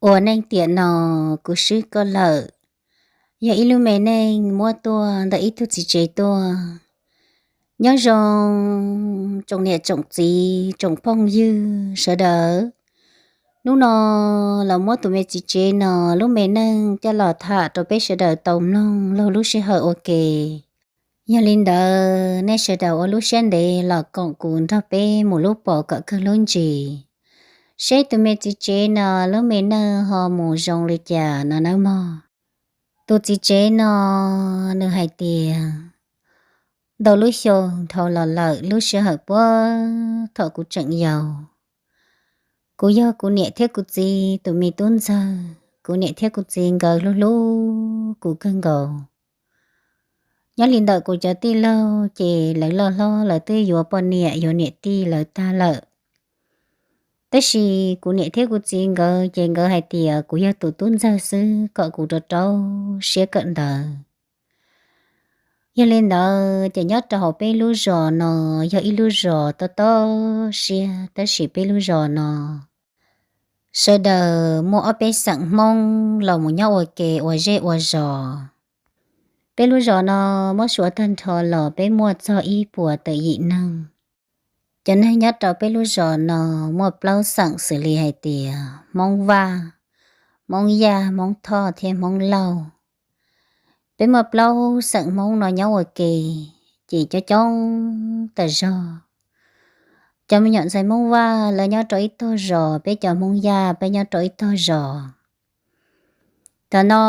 Ua neej tiam no kuv swb koj lawm, yog ib lub me neej muab tuaj ntawm ib tug txiv tsev tuaj. Nyob zoo tsoom niam tsoom txiv tsoom phooj ywg sawv daws, hnub no los muab tus me txiv tsev no lub me neej coj los tham rau peb sawv daws tau mloog laug lub sij hawm ua ke. Yog li ntawd nej sawv daws ua lub siab ntev los koom kuv nrog peb mus lub pom kom kawg lub ntsis, seb tus me txiv tsev no lub me neej ho mus zoo li cas no nawb mog. Tus txiv tsev no nws hais tias, ntau lub xyoo dhau los lawm lub sij hawm puag thaum kuv tseem yau, kuv yog kuv niam thiab kuv txiv tus me tub ntxawg. Kuv niam thiab kuv txiv nkawd hlub hlub kuv kawg nkaus. Nyob li ntawm kuv cov tij laug ces lawv loj hlob lawv twb yuav poj niam yuav niam tij lawv tag lawm. Tab sis kuv niam thiab kuv txiv nkawd ces nkawd hais tias kuv yog tus tub ntxawg xwb kom kuv rau rau siab kawm ntawv. Yog li ntawd ces nyob rau hauv peb lub zos no yog ib lub zos tob tob siab, tab sis peb lub zos no sawv daws muaj ob peb xeem Hmoob los mus nyob ua ke ua zej ua zos. Peb lub zos no muab suav tag nrho los peb muaj txog ib puas tawm yim neeg. Cov neeg nyob rau peb lub zos no muaj plaub xeem xws li hais tias Hmoob Vaj, Hmoob Yaj, Hmoob Thoj thiab Hmoob Lauj. Peb muaj plaub xeem Hmoob no nyob ua ke ces coob coob tas zog. Cov me nyuam ntxhais Hmoob Vaj lawv nyob rau ib tog zos, peb cov Hmoob Yaj peb nyob rau ib tog zos. Thaum no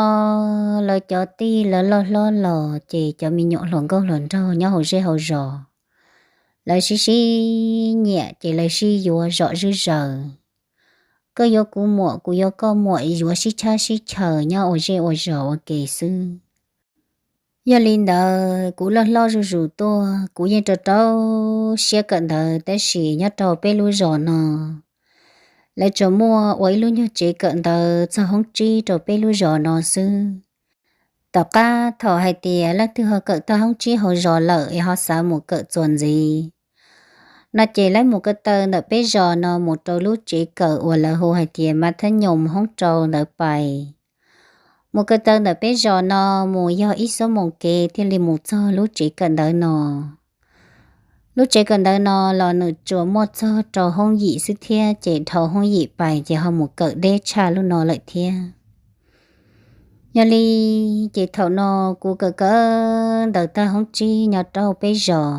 lawv cov tij lawv loj hlob los ces cov me nyuam hluas nkauj hluas nraug nyob hauv zej hauv zos, lawv sib sib nyiam ces lawv sib yuav zom zwj zaws. Koj yuav kuv muam, kuv yuav koj muam, yuav sib tshab sib chaws nyob ua zej ua zos ua ke xwb. Yog li ntawd kuv loj hlob zuj zus tuaj kuv yeej rau rau siab kawm ntawv, tab sis nyob rau peb lub zos no lawv tsuas muaj ua ib lub nyuag tsev kawm ntawv txog hoob tsib rau peb lub zos no xwb. Tom qab thaum hais tias leej twg ho kawm tag hoob tsib hauv zos lawm es ho xav mus kawm txuas ntxiv no ces lawv mus ko taw ntawm peb zos no mus rau lub tsev kawm uas lawv hu hais tias Mas Thab Nyoos hoob rau ntawd pais. Mus ko taw ntawm peb zos no mus yog ib xuab moos kev thiaj li mus txog lub tsev kawm ntawv no. Lub tsev kawm ntawv no los nws tsuas muaj txog rau hoob yim xwb thiab, ces dhau hoob yim pais ces ho mus kawm deb tshaj lub no lawm thiab. Yog li ces thaum no kuv kawm kawm ntawv tag hoob tsib nyob rau peb zos,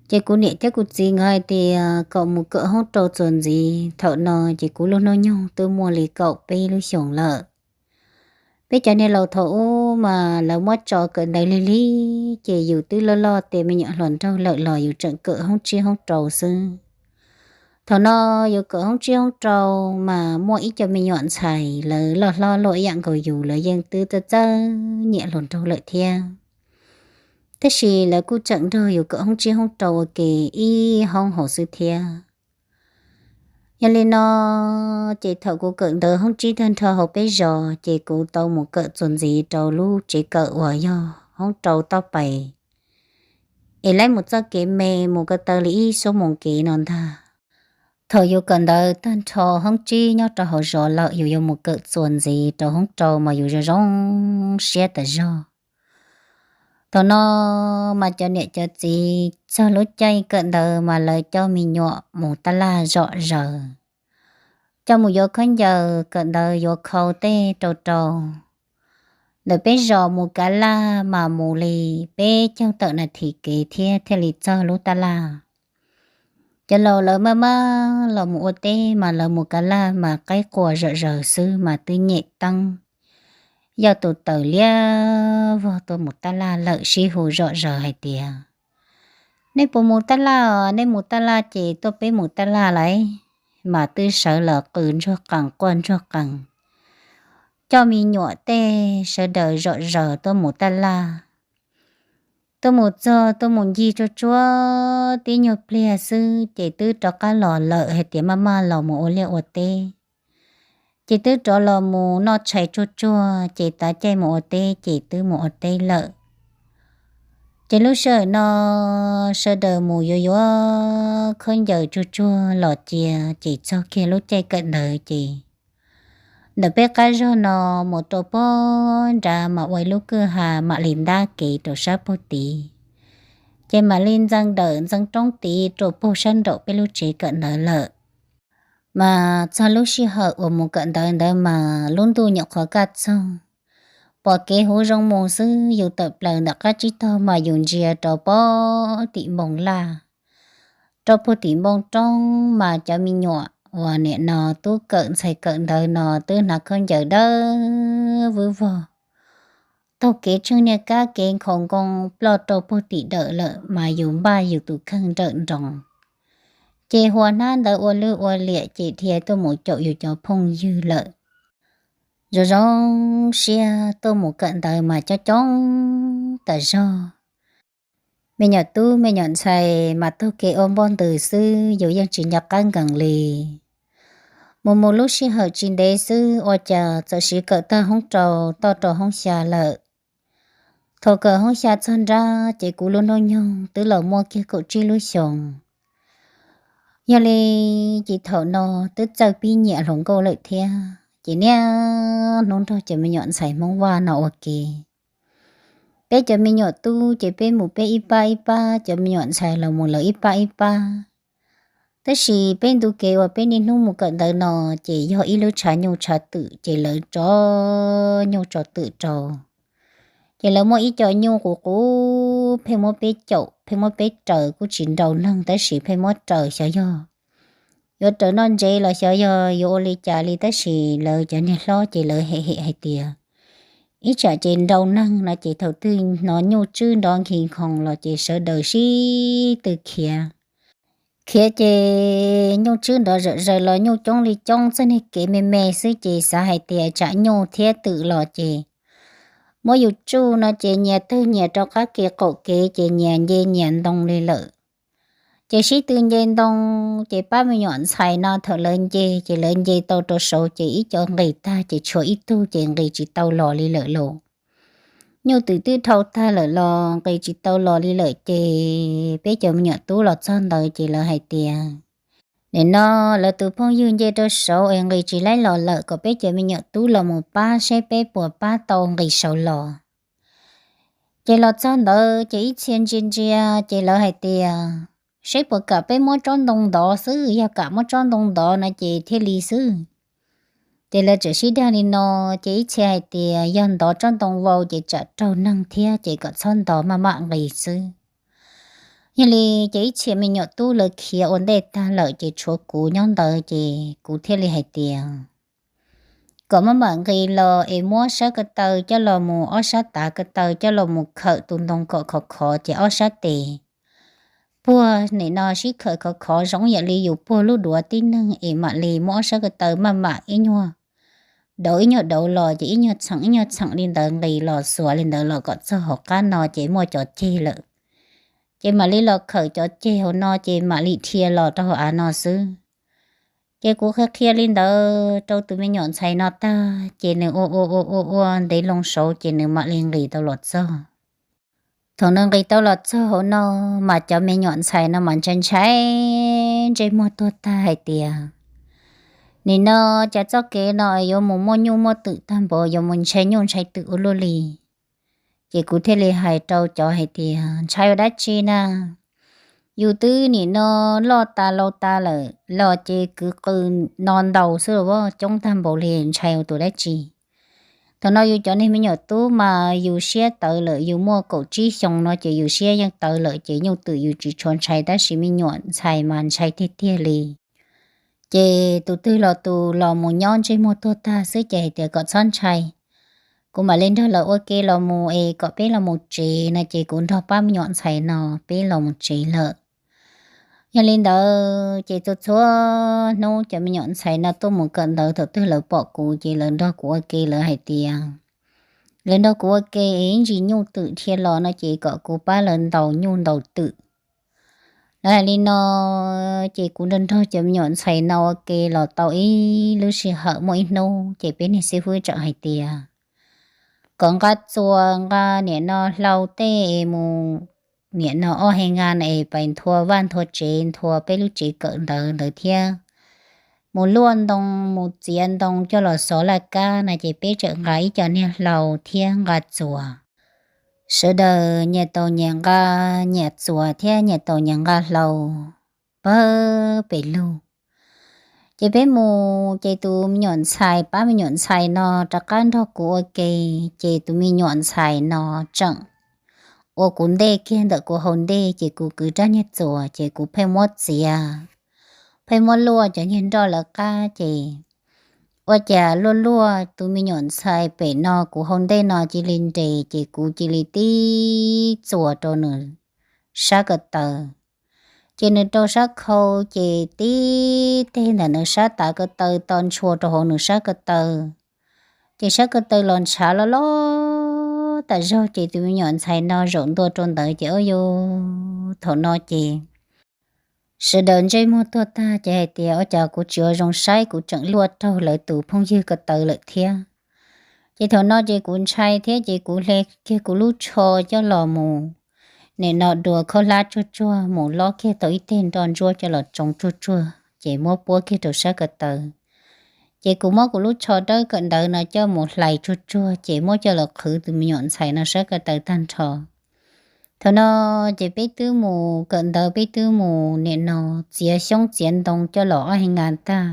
ces kuv niam thiab kuv txiv nkawd hais tias kom mus kawm hoob rau txuas ntxiv. Thaum no ces kuv lub hnub nyoog twb muaj li kaum peb lub xyoos lawm. Peb cov niag laus thaum ub mas lawv muab tso kawm ntawv lig lig, ces yus twb loj loj tes me nyuam hluas nraug lawm los yus tseem kawm hoob tsib hoob rau xwb. Thaum no yus kawm hoob tsib hoob rau mas muaj ib co me nyuam ntxhais lawv loj hlob luaj ib yam nkaus yus, lawv yeej twb txawj txawj nyiam hluas nraug lawm thiab. Tab sis lawv kuj tseem nrog yus kawm hoob tsib hoob rau ua ke ib hoob hauv xwb thiab. Yog li no ces thaum kuv kawm ntawv hoob tsib tag nrho hauv peb zos ces kuv tau mus kawm txuas ntxiv rau lub tsev kawm uas yog hoob rau toj pais, es lawv mus txoj kev me mus ko taw li ib xuab moos kev no ntag. Thaum yus kawm ntawv tag nrho hoob tsib nyob rau hauv zos lawm yus yuav mus kawm txuas ntxiv rau hoob rau mas yus zoo zoo siab tas zog. Thaum no mas cov niam cov txiv txog lub caij kawm ntawv mas lawv coj me nyuam mus tab laj zom zaws, coj mus yuav khaub ncaws, kawm ntawv yuav khau tej rau rau. Ntawm peb zos mus kav laj mas mus li peb caug tawm nas this kev thiab thiaj li txog lub tab laj. Cov laus lawv maj maj los mus ua teb mas lawv mus kav laj mas qaib quas zom zaws xwb mas twb nyem teeb yog tus tawm liab vog tuaj mus tab laj lawm sib hu zom zaws hais tias, nej puas mus tab laj os? Nej mus tab laj ces tuaj peb mus tab laj lauj. Mas twb sawv los qw ntsuag qees quaj ntsuag qees, coj me nyuam tej sawv daws zom zaws tuaj mus tab laj. Tuaj mus txog tuaj mus ncig tsuag tsuag tib nyuag pliag xwb ces twb rov qab los lawm hais tias maj maj los mus ua liaj ua teb. Ces twb rov los mus noj tshais tsuag tsuag ces tav caij mus ua teb ces twb mus ua teb lawm. Ces lub sij hawm no sawv daws mus yuav yuav khaub ncaws tsuag tsuag los cia ces txog kiag lub caij kawm ntawv ces ntawm peb qab zog no mus rau puag nrad mas ua ib lub kwj ha mam li ntab kev rau sab puag tid, ces mam li ntxeev dawm ntxeev roob tid rau puag sab nraum peb lub tsev kawm ntawv lawm. Mas txog lub sij hawm uas mus kawm ntawv ntawd mas lub ntuj nyuam qhuav kaj txoog, pom kev huv zoo mus xwb, yus tawm plaws ntawm qab tsib taug mas yus ntsia rau puag tim npoo laj, rau puag tim npoo roob mas cov me nyuam uas nim no tub kawm ntxhais kawm ntawv no twb hnav khaub ncaws dawb vwb vog, taug kev tsheej niag kab kev nkhaus nkoos ploj rau puag tim dawm lawm mas yus npaj yus tus kheej nrawm nroos, ces hua hnab ntawd ua lwj ua liam ces dhia tuaj mus caum yus cov phooj ywg lawm. Zoo zoo siab tuaj mus kawm ntawv mas coob coob tas zog. Me nyuam tub me nyuam ntxhais mas taug kev ua npoj ntws xwb, yus yeej tsis nco qab nkees li. Mus mus lub sij hawm tsis ntev xwb ua cas txawm siv kawm tag hoob rau toj rau hoob xya lawm. Thaum kawm hoob xya txog nrab ces kuv lub hnub nyoog twb los muaj kiag kaum tsib lub xyoos. Yog li ces thaum no twb txawj pib nyiam hluas nkauj lawm thiab, ces niaj hnub nrog cov me nyuam ntxhais Hmoob Vaj no ua ke. Peb cov me nyuam tub ces peb mus peb ib pab ib pab, cov me nyuam ntxhais los mus lawv ib pab ib pab. Tab sis peb ntu kev uas peb niaj hnub mus kawm ntawv no ces yog ib lub tshav nyuj tshav twm ces lawv tso nyuj tso twm rau. Ces lawv muaj ib co nyuj quv quv pheej muab peb caum pheej muab peb raws, kuj tsis nraus neeg tab sis pheej muab raws, xyov yog yuav raws noj ntsev los xyov yog yuav ua li cas li, tab sis lawv cov niag hlob ces lawv hem hem hais tias ib tsam ces nraus neeg no ces thaum twg hnov nyuj tswb nrov nkhi nkhoos los ces sawv daws sib tw khiav. Khiav ces nyuj tswb nrov zom zaws los nyuj coob li coob, txoj niag kev me me xwb ces xav hais tias tsam nyuj thiab twm los ces muab yus tsuj no ces nyias twg nyias rau qab kev qaum kev ces nyias nce nyias ntoo li lawm. Ces sib tw nce ntoo, ces pab me nyuam ntxhais no thaum lawv nce ces lawv nce tau rau saud ces ib co nqis tag ces tshuav ib tug ces nqis tsis tau los li lawm lauj. Nyuj twm twb dhau tag lawm los nqis tsis tau los li lawm ces peb cov me nyuam tub los txog ntawd ces lawv hais tias nim no lawv tus phooj ywg nce rau saud es nqis tsis laib los lawm, kom peb cov me nyuam tub los mus pab seb peb puas pab tau nqis saud los. Ces los txog ntawd ces ib txhia ntsia ntsia ces lawv hais tias seb puas kam peb muab tsob ntoo ntov xwb, yog kam muab tsob ntoo ntov no ces thiaj li xwb. Ces lawv txawm sib dag li no, ces ib txhia hais tias yog ntov tsob ntoo vau ces tsam raug neeg thiab ces kom txhob ntov, maj mam nqis xwb. Yog li ces ib txhia me nyuam tub lawv khiav ua ntej tag lawm ces tshuav kuv nyob ntawd ces kuv thiaj li hais tias kom maj mam nqis los es muab sab ko taw coj los mus, ob sab tav ko taw coj los mus khawm tus ntoo kom khov khov ces ob sab tes puag nim no sib khawm khov khov zoo yam li yus puag lub duav tib neeg es mam li muab ob sab ko taw maj mam ib nyuag dauv ib nyuag dauv los ces ib nyuag txheem ib nyuag txheem li ntawd nqis los xuas li ntawd los kom txog hauv qab no ces muaj cov ceg lawm. Ces mam li los khawm cov ceg hauv no ces mam li dhia los rau hauv av no xwb. Ces kuv qhia qhia li ntawd rau tus me nyuam ntxhais no tag ces nws ua ua ua ua ua ntev loo saud ces nws mam li nqis tau los txog. Thaum nws nqis tau los txog hauv no mas cov me nyuam ntxhais no mas ntshai ntshai ntsej muag tuag tag hais tias nim no cas txoj kev no yuav mus muaj nyuj muaj twm tag npaum, yuav mus ntshai nyuj ntshai twm ua luaj li. Ces kuv thiaj li hais rau cov hais tias ntshai ua dab tsi na, yus twb nim no loj tas laus tas lawm los ces kwv qw no ntaus xwb los coob tag npaum li, ntshai ua tus dab tsi. Thaum no yus cov niag me nyuam tub mas yus siab tawv lawm, yus muaj kaum tsib xyoo no ces yus siab yeej tawv lawm ces nyuj twm yus tsis tshua ntshai, tab sis me nyuam ntxhais mas ntshai tiag tiag li. Ces tus twg los tus los mus nyob ntsej muag tuag tag xwb ces hais tias kom txhob ntshai, kuv mam li nrog lawv ua ke los mus es kom peb los mus tsev no ces kuv nrog pab me nyuam ntxhais no peb los mus tsev lawm. Yog li ntawd ces txhua txhua hnub cov me nyuam ntxhais no tuaj mus kawm ntawv thaum twg lawv pom kuv ces lawv nrog kuv ua ke, lawv hais tias lawv nrog kuv ua ke es ib ntsis nyuj twm dhia los no ces kom kuv pab lawv ntaus nyuj ntaus twm. Lawv hais li no ces kuv nrog nrog cov me nyuam ntxhais no ua ke los tau ib lub sij hawm, muaj ib hnub ces peb niag xib fwb tseem hais tias kom nqa txuas nqa nim no hlau tej mus, nim no ob hais nqa na es pais nthua vaj nthua tsev, nthua peb lub tsev kawm ntawv ntawd thiab mus luaj ntoo, mus txiav ntoo coj los xov laj kab na, ces peb tseem nqa ib co niag hlau thiab nqa txuas. Sawv daws nyias tau nyias nqa, nyias txuas thiab nyias tau nyias nqa hlau pawg pes lug. Ces peb mus, ces tus me nyuam ntxhais, pab me nyuam ntxhais no rov qab nrog kuv ua ke, ces tus me nyuam ntxhais no tseem ua kuv ntej kiag ntawm kuv hauv ntej, ces kuv kwv rab niag txuas, ces kuv pheej muab txiav, pheej muab luaj cov niag nroj lawv qab, ces ua cas luaj luaj tus me nyuam ntxhais pem no kuv hauv ntej no cia li nres, ces kuv cia li tib txuas rau nws sab ko taw. Ces nws rau sab khau, ces tib teg ntawm nws sab tav ko taw to ntshua rau hauv nws sab ko taw. Ces sab ko taw los ntshav loj loj tas zog, ces tus me nyuam ntxhais no zaum ntua rau ntawd, ces ua yus thaum no ces sawv daws ntsej muag tuag tag, ces hais tias ua cas kuv tsis ua zoo saib, kuv tseem luaj raug lawv tus phooj ywg ko taw lawm thiab. Ces thaum no ces kuv ntshai thiab, ces kuv hle kiag kuv lub tsho coj los mus nim no dua khaub hlab tsuag tsuag, mus lob kiag tau ib teg nroj ntsuab coj los tsoo tsuag tsuag, ces muab puab kiag rau sab ko taw. Ces kuv muab kuv lub tsho dawb kawm ntawv no coj mus hlais tsuag tsuag, ces muab coj los qhwv tus me nyuam ntxhais no sab ko taw tag nrho. Thaum no ces peb twb mus kawm ntawv, peb twb mus nim no txiav xyoob txiav ntoo coj los ob hee nkas tag,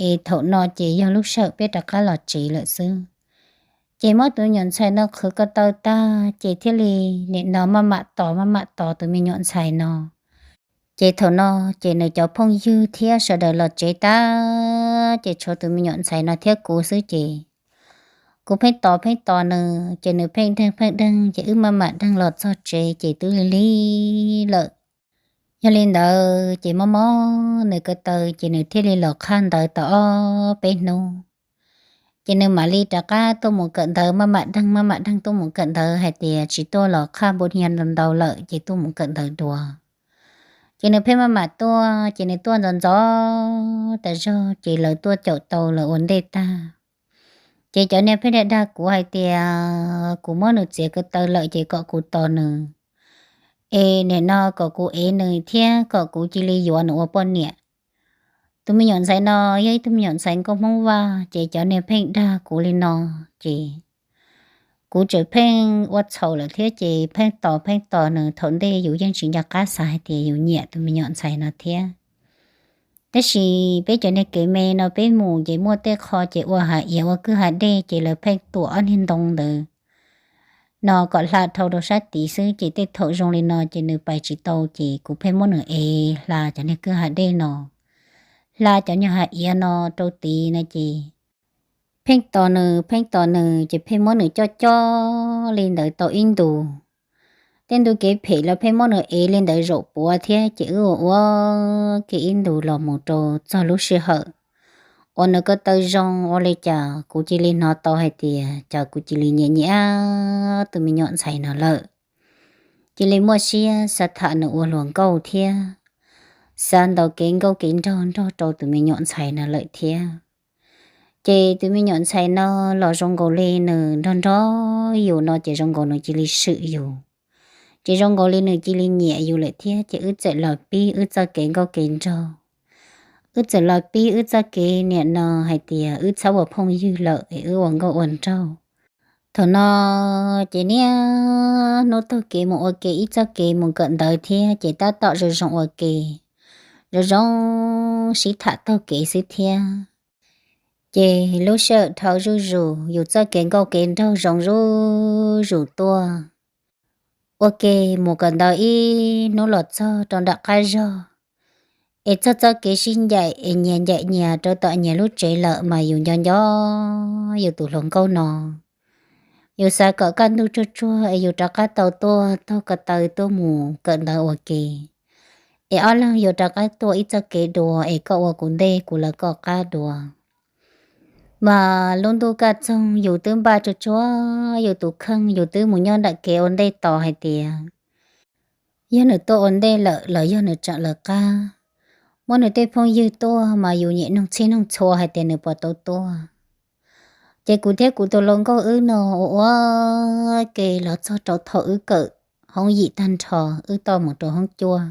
es thaum no ces yog lub sij hawm peb rov qab los tsev lawm xwb. Ces muab tus me nyuam ntxhais no qhwv ko taw tag, ces thiaj li nim no maj mam tos, maj mam tos tus me nyuam ntxhais no. Ces thaum no ces nws cov phooj ywg thiab sawv daws los tsev tag, ces tshuav tus me nyuam ntxhais no thiab kuv xwb, ces kuv pheej tos pheej tos nws, ces nws pheej deeg pheej deeg, ces wb maj mam deeg los txog tsev, ces twb lig lig lawm. Yog li ntawd ces mob mob nws ko taw, ces nws thiaj li los qhaj ntawv tau ob peb hnub. Ces nws mam li rov qab tuaj mus kawm ntawv, maj mam deeg maj mam deeg tuaj mus kawm ntawv, hais tias tsis tuaj los qhaj npu nia ntau ntau lawm, ces tuaj mus kawm ntawv dua. Ces nws pheej maj mam tuaj, ces nws tuaj ntxov ntxov tas zog, ces lawv tuaj caum tau lawv ua ntej tag. Ces cov niag pheej dag dag kuv hais tias kuv muab nws txiav ko taw lawm, ces kom kuv tos nws, es nim no kom kuv ev nws thiab kom kuv cia li yuav nws ua poj niam. Tus me nyuam ntxhais no yog ib tug me nyuam ntxhais nkauj Hmoob Vaj, ces cov niag pheej dag kuv li no, ces kuv tseem pheej ua txhaum lawm thiab, ces pheej tos pheej tos nws, thaum ntej yus yeej tsis nco qab xav hais tias yus nyiam tus me nyuam ntxhais no thiab. Tab sis peb cov niag kev me no peb mus ces muaj tej qho ces ua hav iav ua kwj hav dej, ces lawv pheej tuam ob niag ntoo ntawd no kom hla dhau rau sab tid xwb, ces tej thaum zoo li no ces nws pais tsis tau, ces kuv pheej muab nws ev hla cov niag kwj hav dej no, hla cov niag hav iav no rau tid no ces pheej tos nws pheej tos nws, ces pheej muab nws coj coj li ntawd tau ib ntus. Tej ntu kev phem los pheej muab nws ev li ntawd zaum puav thiab, ces wb ua ua ke ib ntus los mus rau txog lub sij hawm uas nws ko taw zoo ua li cas kuv cia li hnov tau hais tias cas kuv cia li nyiam nyiam tus me nyuam ntxhais no lawm. Cia li muaj siab xav tham nws ua hluas nkauj thiab xav ntaus kev nkauj kev nraug nrog rau tus me nyuam ntxhais no lawm thiab. Ces tus me nyuam ntxhais no los zoo nkaus li nws nrog nrog yus no ces zoo nkaus nws cia li swm yus, ces zoo nkaus li nws cia li nyiam yus lawm thiab, ces wb txawm los pib wb txoj kev nkauj kev nraug. Wb txawm los pib wb txoj kev niam no hais tias wb txhob ua phooj ywg lawm es wb ua nkauj ua nraug. Thaum no ces niaj hnub taug kev mus ua ke ib txoj kev mus kawm ntawv thiab, ces tab tom zoo zoo ua ke, zoo zoo sib tham taug kev xwb thiab. Ces lub sij hawm dhau zuj zus, yus txoj kev nkauj kev nraug zoo zuj zus tuaj. Ua ke mus kawm ntawv ib hnub los txog rau nram qab zog, es txog txoj kev sib ncaim es nyias ncaim nyias rau tom nyias lub tsev lawm mas yus nco nco yus tus hluas nkauj no. Yus xav kom kaj ntug tsuag tsuag es yus rov qab tau tuaj taug ko taw tuaj mus kawm ntawv ua ke, es ob leeg yuav rov qab tuaj ib txoj kev dua, es koj ua kuv ntej kuv lawv koj qab dua. Mas lub ntuj kaj txoog yus twb npaj tsuag tsuag yus tus kheej, yus twb mus nyob nram kev ua ntej tos hais tias yog nws tuaj ua ntej lawm los yog nws tseem lawv qab. Muab nws tej phooj ywg tuaj mas yus nyiam noog txhij noog txhua hais tias nws puas tau tuaj. Ces kuv thiab kuv tus hluas nkauj wb no ua ua ke los txog rau thaum wb kawm hoob yim tag nrho, wb toj mus rau hoob cuaj.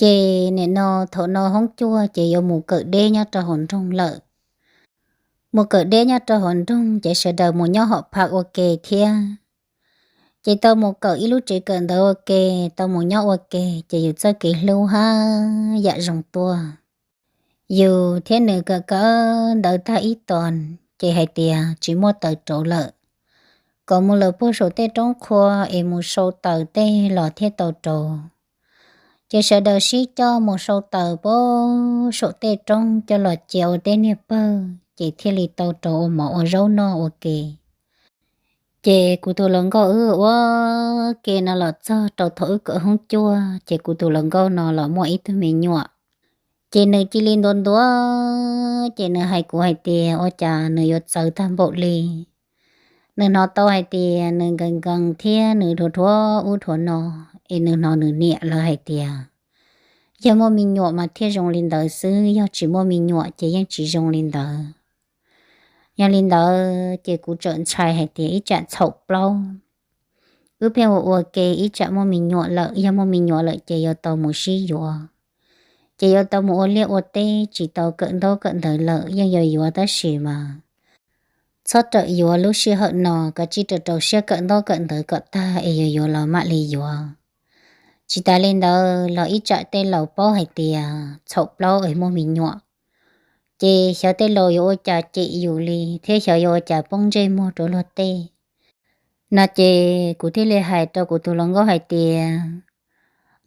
Ces nim no thaum no hoob cuaj ces yuav mus kawm deb nyob rau hauv nroog lawm. Mus kawm deb nyob rau hauv nroog ces sawv daws mus nyob hom phaj ua ke thiab. Ces tau mus kawm ib lub tsev kawm ntawv ua ke, tau mus nyob ua ke ces yus txoj kev hlub haj yam zoo tuaj. Yus thiab nws kawm kawm ntawv tag ib tog ces hais tias tsis muaj taws rauv lawm, kom mus lawm puag saum tej roob qhua es mus sau taws tej los thiaj tau rauv. Ces sawv daws sib coj mus sau taws puag saum tej roob coj los cia ua tej niag pawg ces thiaj li tau rauv ua mov ua zaub noj ua ke. Ces kuv tus hluas nkauj wb ua ke no los txog rau thaum wb kawm hoob cuaj ces kuv tus hluas nkauj no los muaj ib tug me nyuam. Ces nws cia li ntuav ntuav, ces nws hais kuv hais tias ua cas nws yuav txawv tag npaum li. Nws hnov tau hais tias nws nkees nkees thiab nws dhuav dhuav ub dhuav no, es nws hnov nws niam lawv hais tias yog muaj me nyuam mas thiaj zoo li ntawd xwb, yog tsis muaj me nyuam ces yeej tsis zoo li ntawd. Yog li ntawd ces kuv txawm ntshai hais tias ib tsam txhaum plaub wb pheej ua ua ke ib tsam muaj me nyuam lawm, yog muaj me nyuam lawm ces yuav tau mus sib yuav, ces yuav tau mus ua liaj ua teb, tsis tau kawm ntaub kawm ntawv lawm, yeej yuav yuav tab sis mas txhob rawm yuav lub sij hawm no, kav tsij rau rau siab kawm ntaub kawm ntawv kom tag es yuav yuav los mam li yuav. Tsis tas li ntawd los ib tsam tej laus paub hais tias txhaum plaub es muaj me nyuam, ces xyov tej laus yuav ua cas cem yus li thiab xyov yuav ua cas poob ntsej muag rau luag tej no. Ces kuv thiaj li hais rau kuv tus hluas nkauj hais tias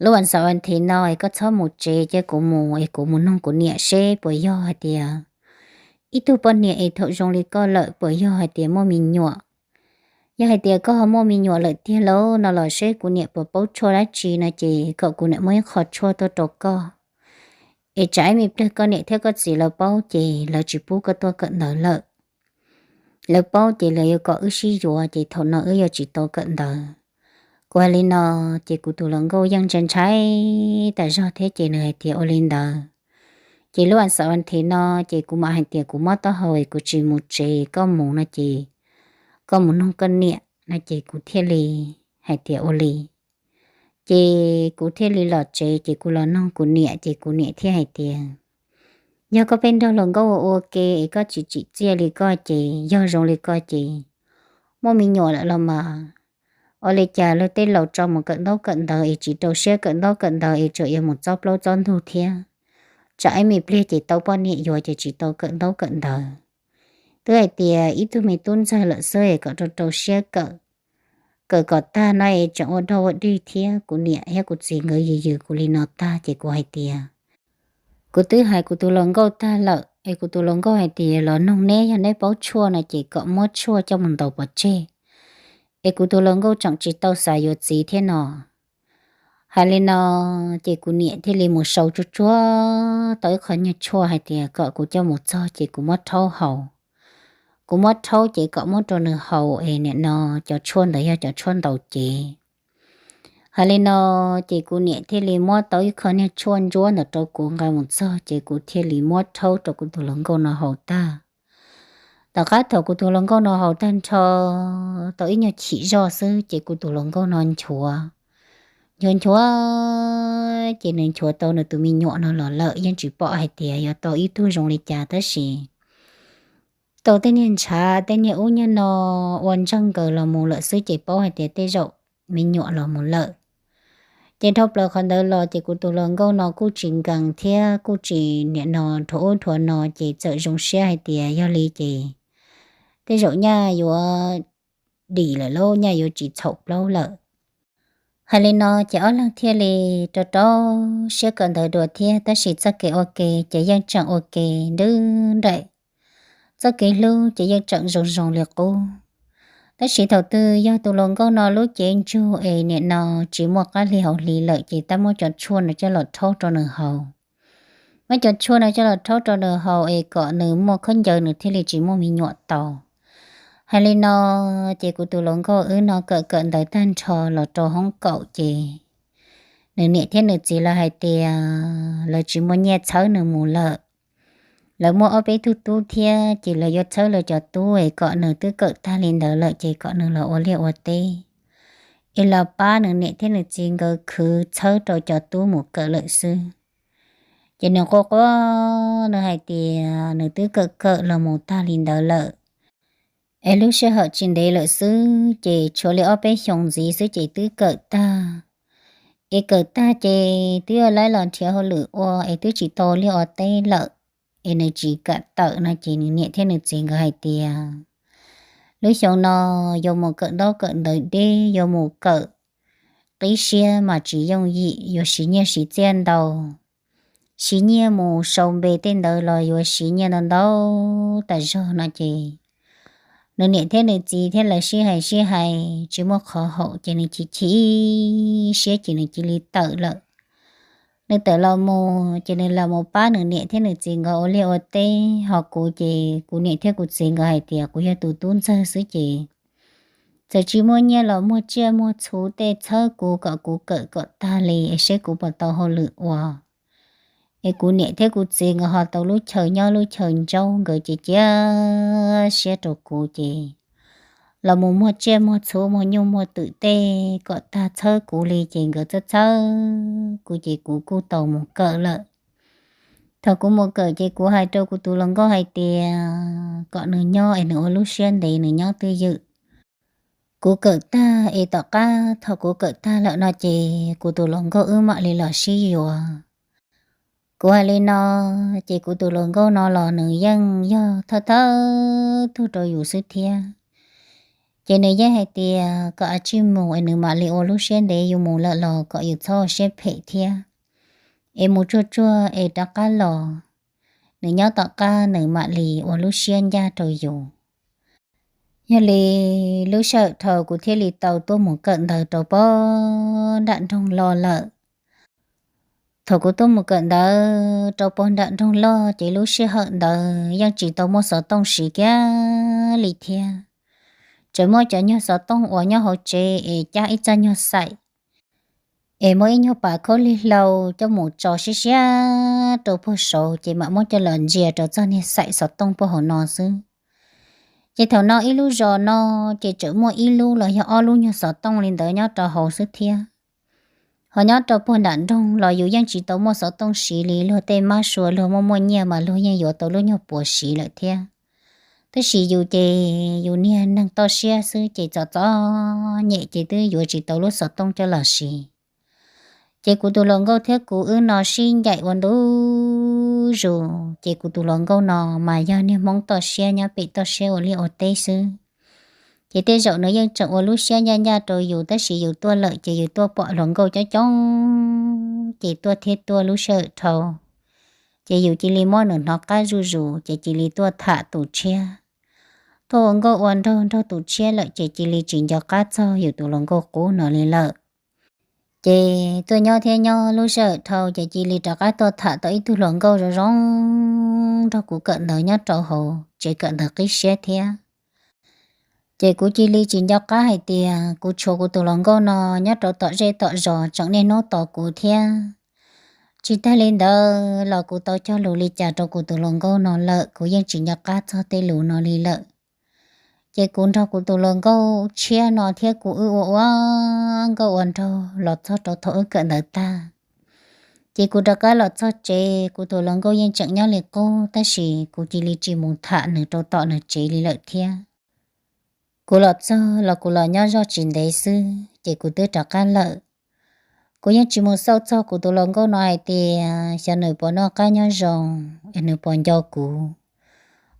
lub vas xaum vas thiv no es koj txhob mus tsev, cia kuv mus es kuv mus noog kuv niam seb puas yog hais tias ib tug poj niam es thaum zoo li koj lawm puas yog hais tias muaj me nyuam. Yog hais tias koj ho muaj me nyuam lawm tiag lauj no los seb kuv niam puas paub tshuaj dab tsi no ces kom kuv niam muab ib qho tshuaj tuaj rau koj, es tsam ib me pliag koj niam thiab koj txiv lawv paub ces lawv tsis pub koj tuaj kawm ntawv lawm. Lawv paub ces lawv yuav kom wb sib yuav ces thaum no wb yuav tsis tau kawm ntawv. Kuv hais li no ces kuv tus hluas nkauj yeej ntshai ntshai tas zog thiab ces nws hais tias ua li ntawd ces lub vas xaum vas thiv no ces kuv mam hais tias kuv mob taub hau es kuv tsis mus tsev, koj mus no ces koj mus noog koj niam no ces kuv thiaj li hais tias ua li. Ces kuv thiaj li los tsev ces kuv los noog kuv niam ces kuv niam thiaj hais tias yog koj pheej nrog hluas nkauj ua ua ke es koj tsis tsim txiaj li koj ces yog zoo li koj ces muaj me nyuam lawm los mas. Ua li cas luag tej laus tso mus kawm ntaub kawm ntawv es tsis rau siab kawm ntaub kawm ntawv es tseem yuav mus txob plaub txob ntug thiab. Tsam ib me pliag ces tau poj niam yuav ces tsis tau kawm ntaub kawm ntawv. Twb hais tias ib tug me tub ntxawg lawm xwb es kom rau rau siab kawm, kawm kom tag no es tseem ua dog ua dig thiab. Kuv niam thiab kuv txiv nkawd yws yws kuv li no tag ces kuv hais tias kuv twb hais kuv tus hluas nkauj tag lawm es kuv tus hluas nkauj hais tias los noog neb, yog neb paub tshuaj no ces kom muab tshuaj coj mus ntaus pov tseg. Es kuv tus hluas nkauj tseem tsis tau xav yuav txiv thiab no. Hais li no ces kuv niam thiaj li mus sau tsuag tsuag tau ib qho nyuag tshuaj hais tias kom kuv coj mus txog ces kuv muab rhaub haus. Kuv muab rhaub ces kom muab rau nws haus es nim no cov tshuaj ntawd yog cov tshuaj ntaus cev. Hais li no ces kuv niam thiaj li muab tau ib qho niag tshuaj ntsuab ntawd rau kuv nqa mus txog ces kuv thiaj li muab rhaub rau kuv tus hluas nkauj no haus tag. Tom qab thaum kuv tus hluas nkauj no haus tag nrho tau ib nyuag chim zoj xwb ces kuv tus hluas nkauj no nchuav, nchuav nchuav ces nws nchuav tau nws tus me nyuam no los lawm, yeej tsis pom hais tias yuav tau ib tug zoo li cas tab sis tau tej niag ntshav tej niag ub niag no ua ntseeg nkaus los mus lawm xwb ces paub hais tias tej zaum me nyuam los mus lawm. Ces dhau plaws qhov ntawd los ces kuv tus hluas nkauj no kuj tsis nkees thiab kuj tsis nim no dhuav ub dhuav no ces txawm zoo siab hais tias yog li ces tej zaum nyaj yuav dim lawm lauj, nyaj yuav tsis txhaum plaub lawm. Hais li no ces ob leeg thiaj li rau rau siab kawm ntawv dua thiab tab sis txoj kev ua ke ces yeej tseem ua ke nrwb nraim, txoj kev hlub ces yeej tseem zoo zoo li qub. Tab sis thaum twg yog tus hluas nkauj no lub cev ntsug es nim no tsis muaj qab hli hauv hli lawm ces tab muab cov tshuaj no coj los rhaub rau nws haus. Muab cov tshuaj no coj los rhaub rau nws haus es kom nws muaj khaub ncaws nws thiaj li tsis muaj me nyuam tau. Hais li no ces kuv tus hluas nkauj wb no kawm kawm ntawv tag nrho los rau hoob kaum ces nws niam thiab nws txiv lawv hais tias lawv tsis muaj nyiaj txhawb nws mus lawm. Lawv muaj ob peb tug tub thiab ces lawv yuav txhawb lawv cov tub es kom nws twb kawm tag li ntawd lawm ces kom nws los ua liaj ua teb es los pab nws niam thiab nws txiv nkawd khwv txhawb rau cov tub mus kawm lawm xwb. Ces nws quaj quaj, nws hais tias nws twb kawm kawm los mus tag li ntawd lawm, es lub sij hawm tsis ntev lawm xwb ces tshuav li ob peb xyoos ntxiv xwb ces twb kawm tag. Es kawm tag ces twb yuav laib los nrhiav hauj lwm ua es twb tsis tau liaj ua teb lawm, es nws tsis kam tawm no ces nws niam thiab nws txiv nkawd hais tias lub xyoo no yuav mus kawm ntaub kawm ntawv deb, yuav mus kawm qib siab mas tsis yooj yim, yuav siv nyiaj siv txiaj ntau, siv nyiaj mus sau npe tej ntawd los yuav siv nyiaj ntau ntau tas zog no ces nws niam thiab nws txiv thiab lawv sib hais sib hais tsis muaj qhov haum ces nws chim chim siab ces nws cia li tawm lawm. Nws tawm los mus ces nws los mus pab nws niam thiab nws txiv nkawd ua liaj ua teb, ho kuv ces kuv niam thiab kuv txiv nkawd hais tias kuv yog tus tub ntxawg xwb ces txawm tsis muaj nyiaj los muag tsiaj muag txhu tej txhawb kuv kom kuv kawm kom tag li es seb kuv puas tau hauj lwm ua. Es kuv niam thiab kuv txiv nkawd ho tau lub chaw nyob lub chaw ntsaub, nkawd ces cia siab rau kuv ces los mus muag tsiaj muag txhu muag nyuj muag twm tej kom tag txhawb kuv li ces nkawd txhawb txhawb kuv ces kuv kuj tau mus kawm lawm. Thaum kuv mus kawm ces kuv hais rau kuv tus hluas nkauj hais tias kom nws nyob es nws ua lub siab ntev nws nyob twj ywm. Kuv kawm tag es tom qab thaum kuv kawm tag lawm no ces kuv tus hluas nkauj wb mam li los sib yuav. Kuv hais li no ces kuv tus hluas nkauj no los nws yeej yog thawj thawj tug rau yus xwb thiab. Ces nws yeej hais tias kom a tsij mus es nws mam li ua lub siab ntev, yus mus lawm los kom yus txhob ua siab phem thiab, es mus tsuag tsuag es rov qab los. Nws nyob tom qab nws mam li ua lub siab ncaj rau yus. Yog li lub sij hawm dhau kuv thiaj li tau tuaj mus kawm ntawv rau pog nram nroog loj lawm. Thaum kuv tuaj mus kawm ntawv rau pog nram nroog loj ces lub sij hawm ntawd yeej tsis tau muaj xov tooj siv kiag li thiab. Tseem muaj cov nyuag xov tooj uas nyob hauv tsev es cab ib txoj nyuag xaim, es muaj ib nyuag pas khaub lig hlau coj mus tso siab siab rau puag saud ces mam muab coj los ntsia rau txoj niag xaim xov tooj puag hauv no xwb. Ces thaum no ib lub zos no ces tseem muaj ib lub los yog ob lub nyuag xov tooj li ntawd nyob rau hauv xwb thiab. Ho nyob rau puag nram nroog los yus yeej tsis tau muaj xov tooj siv li, luag tej mab sua luag muaj muaj nyiaj mas luag yeej yuav tau lub nyuag puav siv lawm thiab. Tab sis yus ces yus niag neeg toj siab xwb ces txom txom nyem ces twb yuav tsis tau lub xov tooj coj los siv. Ces kuv tus hluas nkauj thiab kuv wb no sib ncaim ua ntu zus, ces kuv tus hluas nkauj no mas yog niag Hmoob toj siab nyob pem toj siab ua liaj ua teb xwb. Ces tej zaum nws yeej tseem ua lub siab ncaj ncaj rau yus tab sis yus tuaj lawm ces yus tuaj pom hluas nkauj coob coob ces tuaj thiab tuaj lub sij hawm dhau. Ces yus cia li muab nws hnov qab zuj zus ces cia li tuaj tham tus tshiab. Tuaj ua nkauj ua nraug nrog tus tshiab lawm ces cia li tsis nco qab txog yus tus hluas nkauj qub no li lawm. Ces tuaj nyob thiab nyob lub sij hawm dhau ces cia li rov qab tuaj tham tau ib tug hluas nkauj zoo zoo nrog kuv kawm ntawv nyob rau hauv tsev kawm ntawv qib siab thiab. Ces kuv cia li tsis nco qab hais tias kuv tshuav kuv tus hluas nkauj no nyob rau tom zej tom zos tseem niaj hnub tos kuv thiab. Tsis tag li ntawd los kuv tau cog lus li cas rau kuv tus hluas nkauj no lawm kuv yeej tsis nco qab txog tej lus no li lawm. Ces kuv nrog kuv tus hluas nkauj tshiab no thiab kuv wb ua ua nkauj ua nraug los txog rau thaum wb kawm ntawv tag. Ces kuv rov qab los txog tsev, kuv tus hluas nkauj yeej tseem nyob li qub tab sis kuv cia li tsis mus tham nws rau tom nws tsev li lawm thiab. Kuv los txog los kuv los nyob zog tsis ntev xwb ces kuv twb rov qab lawm. Kuv yeej tsis mus xauj txog kuv tus hluas nkauj no hais tias xyov nws puas noj qab nyob zoo, es nws puas nco kuv.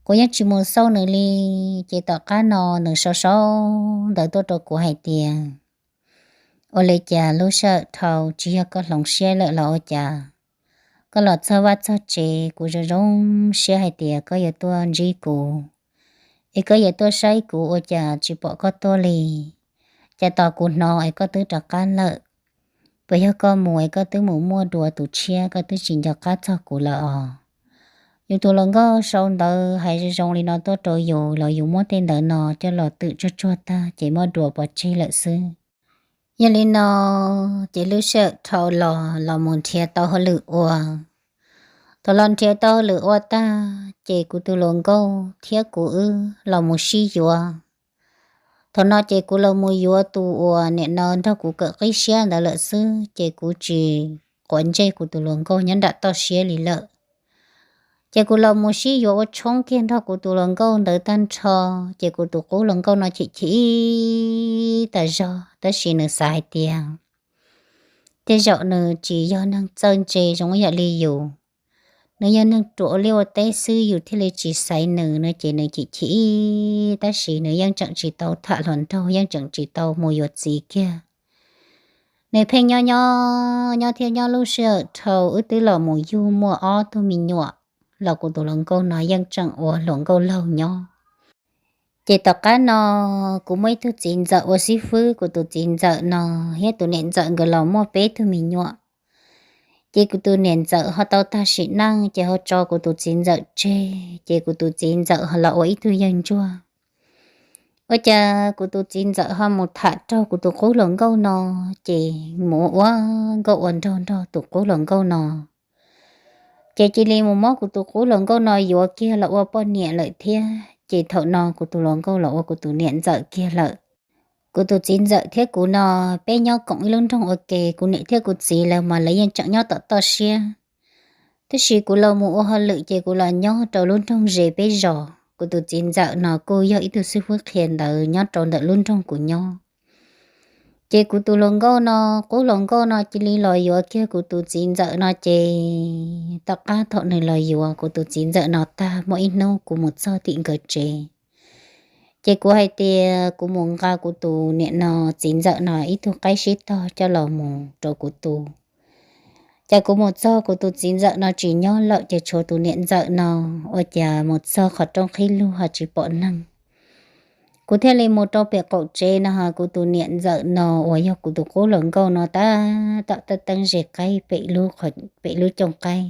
Kuv yeej tsis mus xauj nws li. Ces tom qab no nws sau sau ntawv tuaj rau kuv hais tias, ua li cas lub sij hawm dhau tsis yog koj hloov siab lawm los ua cas? Koj los txog vaj txog tsev kuv zoo zoo siab hais tias koj yuav tuaj ntsib kuv, es koj yuav tuaj saib kuv ua cas tsis pom koj tuaj li? Cas tos kuv hnov es koj twb rov qab lawm? Puas yog koj mus es koj twb mus muaj dua tus tshiab koj twb tsis nco qab txog kuv lawm os? Yus tus hluas nkauj sau ntawv hais zoo zoo li no tuaj rau yus los yus muab tej ntawv no coj los twm tsuag tsuag tag ces muab dua pov tseg lawm xwb. Yog li no ces lub sij hawm dhau los los mus nrhiav tau hauj lwm ua. Thaum los nrhiav tau hauj lwm ua tag ces kuv tus hluas nkauj thiab kuv wb los mus sib yuav. Thaum no ces kuv los mus yuav tus uas nim no nrog kuv kawm qib siab ntawd lawm xwb, ces kuv tsis quav ntsej kuv tus hluas nkauj nyob nram toj siab li lawm. Ces kuv los mus sib yuav ua tshoob kiag nrog kuv tus hluas nkauj ntawd tag nrho, ces kuv tus qub hluas nkauj no chim chim ib tas zog, tab sis nws xav hais tias tej zaum nws tsis yog neeg txawj ntse zoo ib yam li yus. Nws yog neeg ruam ua liaj ua teb xwb, yus thiaj li tsis xaiv nws no, ces nws chim chim ib, tab sis nws yeej tseem tsis tau tham hluas nraug, yeej tseem tsis tau mus yuav txiv kiag. Nws pheej nyob nyob nyob thiab nyob, lub sij hawm dhau wb twb los mus yug muaj ob tug me nyuam los kuv tus hluas nkauj no yeej tseem ua hluas nkauj laug nyob. Ces tom qab no kuv muaj ib tug txiv ntxawm ua xib fwb, kuv tus txiv ntxawm no thiab tus niam ntxawm nkawd los muaj peb tug me nyuam. Ces kuv tus niam ntxawm ho tau tag sim neej, ces ho tso kuv tus txiv ntxawm tseg, ces kuv tus txiv ntxawm ho los ua ib tug yawg ntsuag. Ua cas kuv tus txiv ntxawm ho mus tham raug kuv tus qub hluas nkauj no, ces mus ua nkauj ua nraug nrog tus qub hluas nkauj no. Ces cia li mus muab kuv tus qub hluas nkauj no yuav kiag los ua poj niam lawm thiab. Ces thaum no kuv tus hluas nkauj los ua kuv tus niam ntxawm kiag lawm. Kuv tus txiv ntxawm thiab kuv no, peb nyob koom ib lub nroog ua ke, kuv niam thiab kuv txiv lawv mas lawv yeej tseem nyob tom toj siab. Tab sis kuv los mus ua hauj lwm ces kuv los nyob rau lub nroog ze peb zos. Kuv tus txiv ntxawm no kuj yog ib tug xib fwb qhia ntawv nyob rau ntawm lub nroog kuv nyob. Ces kuv tus hluas nkauj no, qub hluas nkauj no cia li los yuav kiag kuv tus txiv ntxawm no, ces tom qab thaum nws los yuav, kuv tus txiv ntxawm no tag, muaj ib hnub kuv mus txog tim nkawd tsev. Ces kuv hais tias kuv mus nqa kuv tus niam no, txiv ntxawm no ib tug qaib sib tog coj los mus rau kuv tu. Ces kuv mus txog kuv tus txiv ntxawm no tsis nyob lawm, ces tshuav tus niam ntxawm no. Ua cas mus txog qhov rooj qhib lug ho tsis pom neeg. Kuv thiaj li mus rau pem qaum tsev no, kuv tus niam ntxawm no uas yog kuv tus qub hluas nkauj no tab tom teeb ze qaib pem lub cooj qaib.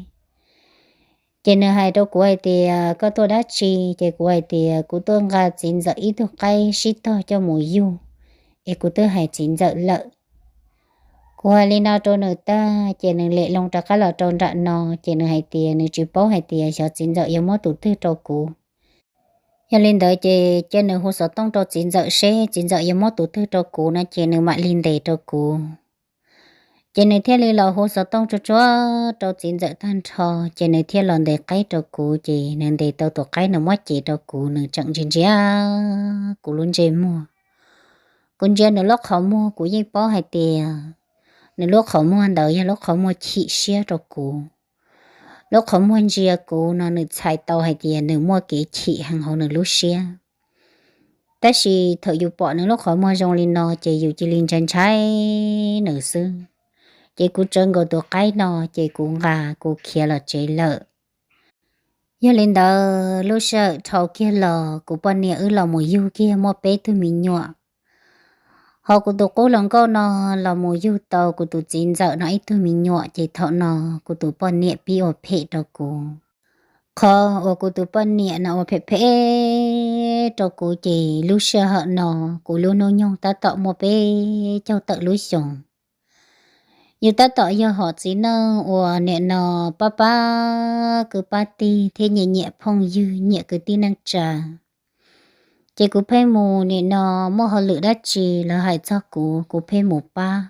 Ces nws hais rau kuv hais tias, koj tuaj dab tsi? Ces kuv hais tias kuv tuaj nqa txiv ntxawm ib tug qaib sib tog coj mus yug, es kuv twb hais txiv ntxawm lawm. Kuv hais li no rau nws tag, ces nws lem loo rov qab los rau nram no, ces nws hais tias nws tsis paub hais tias xyov txiv ntxawm yuav muab tus twg rau kuv. Yog li ntawd ces cia nws hu xov tooj rau txiv ntxawm seb txiv ntxawm yuav muab tus twg rau kuv no, ces nws mam li ntes rau kuv. Ces nws thiaj li los hu xov tooj tsuag tsuag rau txiv ntxawm tag nrho, ces nws thiaj los ntes qaib rau kuv. Ces nws ntes tau tus qaib, nws muab cev rau kuv, nws tseem ntsia ntsia kuv lub ntsej muag. Kuv ntsia nws lub qhov muag, kuv yeej paub hais tias nws lub qhov muag ntawd yog lub qhov muag chim siab rau kuv. Lub qhov muag ntsia kuv no nws txhais tau hais tias nws muaj kev chim heev hauv nws lub siab. Tab sis thaum yus pom nws lub qhov muag zoo li no ces yus cia li ntshai ntshai nws xwb. Ces kuv tsawv nkaus tus qaib no, ces kuv nqa kuv khiav los tsev lawm. Yog li ntawd lub sij hawm dhau kiag los kuv poj niam wb los mus yug kiag muaj peb tug me nyuam. Ho kuv tus qub hluas nkauj no los mus yug tau kuv tus txiv ntxawm no ib tug me nyuam, ces thaum no kuv tus poj niam pib ua phem rau kuv. Qhov uas kuv tus poj niam no ua phem phem rau kuv ces lub sij hawm no kuv lub hnub nyoog tab tom muaj peb caug tawm lub xyoos. Yus tab tom yog hom txiv neej uas nim no pab pab kwv pab tij thiab nyiam nyiam phooj ywg, nyiam kwv tij neej tsa. Ces kuv pheej mus nim no muaj hauj lwm dab tsi lawv hais txog kuv, kuv pheej mus pab.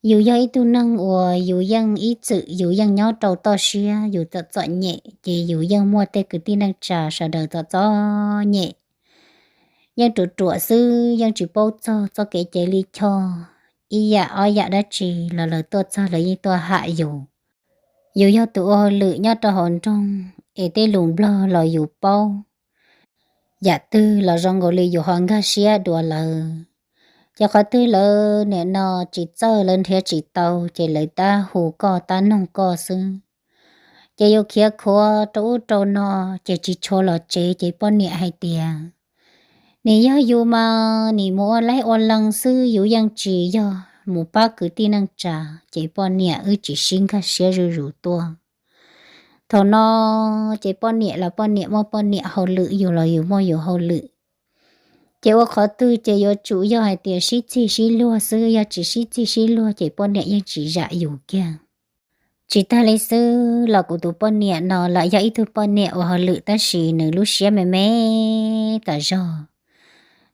Yus yog ib tug neeg uas yus yeej ib txwm yus yeej nyob rau toj siab, yus txom txom nyem ces yus yeej muaj tej kwv tij neej tsa sawv daws txom txom nyem. Yeej ruam ruam xwb, yeej tsis paub txog txoj kev cev lij choj, ib yam ob yam dab tsi los lawv tuaj txog lawv yeej tuaj ham yus. Yus yog tus ua hauj lwm nyob rau hauv nroog, es tej lus nplog los yus paub, yam twg los zoo nkaus li yus ho nkag siab dua lawv. Ces qhov twg lawv nim no tsis txawj, lawv nrhiav tsis tau, ces lawv tab hu koj tab noog koj xwb. Ces yus khiav khuav rau ub rau no, ces tsis tshua los tsev, ces poj niam hais tias, nim yog yus mas nim mus ua laib ua lees xwb, yus yeej tsis yog mus pab kwv tij neej tsa. Ces poj niam wb tsis sib nkag siab zuj zus tuaj. Thaum no ces poj niam los poj niam muaj poj niam hauj lwm, yus los yus muaj yus hauj lwm. Ces ua qhov twg ces yuav tsum yog hais tias sib txig sib luag xwb, yog tsis sib txig sib luag ces poj niam yeej tsis zam yus kiag. Tsis tag li xwb los kuv tus poj niam no los yog ib tug poj niam ua hauj lwm tab sis nws lub siab me me tas zog.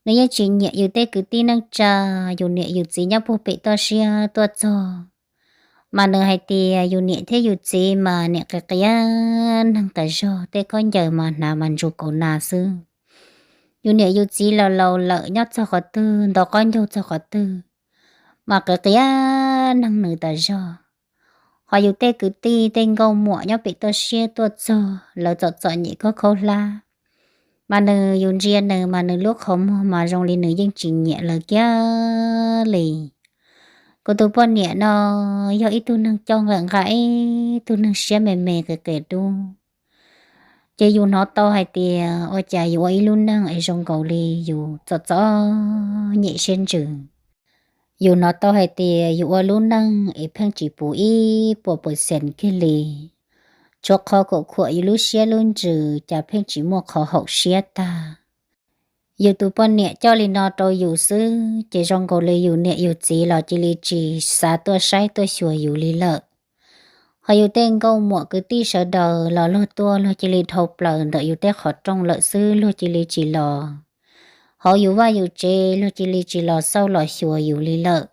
Nws yeej tsis nyiam yus tej kwv tij neej tsa, yus niam yus txiv nyob puag pem toj siab tuaj txog, mas nws hais tias yus niam thiab yus txiv mas niam qias qias neeg tas zog, tej khaub ncaws mas hnav mas ntsuag kaus nas xwb. Yus niam yus txiv laus laus lawm, nyob txog qhov twg, ntaus qaub ncaug txog qhov twg, mas qias qias neeg nws tas zog. Ho yus tej kwv tij tej nkauj muam nyob pem toj siab tuaj txog, lawv txom txom nyem khaub khaub hlab, mas nws, yus ntsia nws mas nws lub qhov muag mas zoo li nws yeej tsis nyiam lawv kiag li. Kuv tus poj niam no yog ib tug neeg coj nqaim nqa, ib tug neeg siab me me qias qias dub. Ces yus hnov tau hais tias ua cas yus ua ib lub neej es zoo nkaus li yus txom txom nyem siab ntsws. Yus hnov tau hais tias yus ua lub neej es pheej tsis puv ib puas percent kiag li. Tshuav qhov khuam khuam yus lub siab lub ntsws, cas pheej tsis muaj qhov haum siab tag. Yus tus poj niam coj li no rau yus xwb, ces zoo nkaus li yus niam yus txiv los cia li tsis xav tuaj saib tuaj xyuas yus li lawm. Ho yus tej nkauj muam kwv tij sawv daws los luag tuaj luag cia li dhau plaws ntawm yus tej qhov rooj lawm xwb, luag cia li tsis los. Hauv yus vaj yus tsev luag cia li tsis los xauj los xyuas yus li lawm.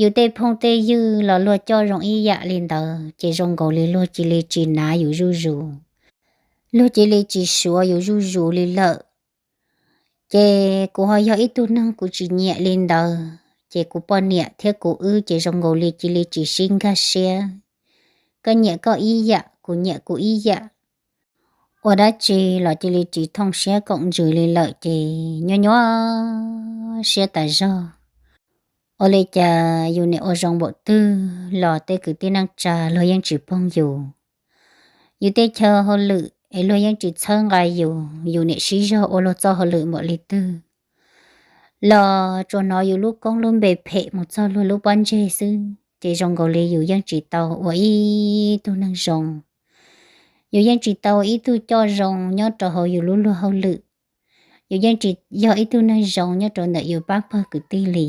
Yus tej phooj tej ywg los luag coj zoo ib yam li ntawd, ces zoo nkaus li luag cia li tsis hnav yus zuj zus, luag cia li tsis suav yus zuj zus li lawm. Ces kuv ho yog ib tug neeg kuv tsis nyiam li ntawd, ces kuv poj niam thiab kuv wb ces zoo nkaus li cia li tsis sib nkag siab. Koj nyiam koj ib yam, kuv nyiam kuv ib yam, ua dab tsi los cia li tsis thooj siab koom ntsws li lawm, ces nyuaj nyuaj siab tas zog. Ua li cas yus niam ua zoo npaum twg los tej kwv tij neej tsa luag yeej tsis poog yus. Yus tej chaw hauj lwm es luag yeej tsis txhawb nqa yus, yus niam sib zog ua luag txoj hauj lwm npaum li twg los tsuas hnov yus lub koob lub npe phem mus txog luag lub pob ntseg xwb, ces zoo nkaus li yus yeej tsis tau ua ib tug neeg zoo. Yus yeej tsis tau ib tug coj zoo nyob rau hauv yus lub luag hauj lwm. Yus yeej tsis yog ib tug neeg zoo nyob rau ntawm yus pab pawg kwv tij li.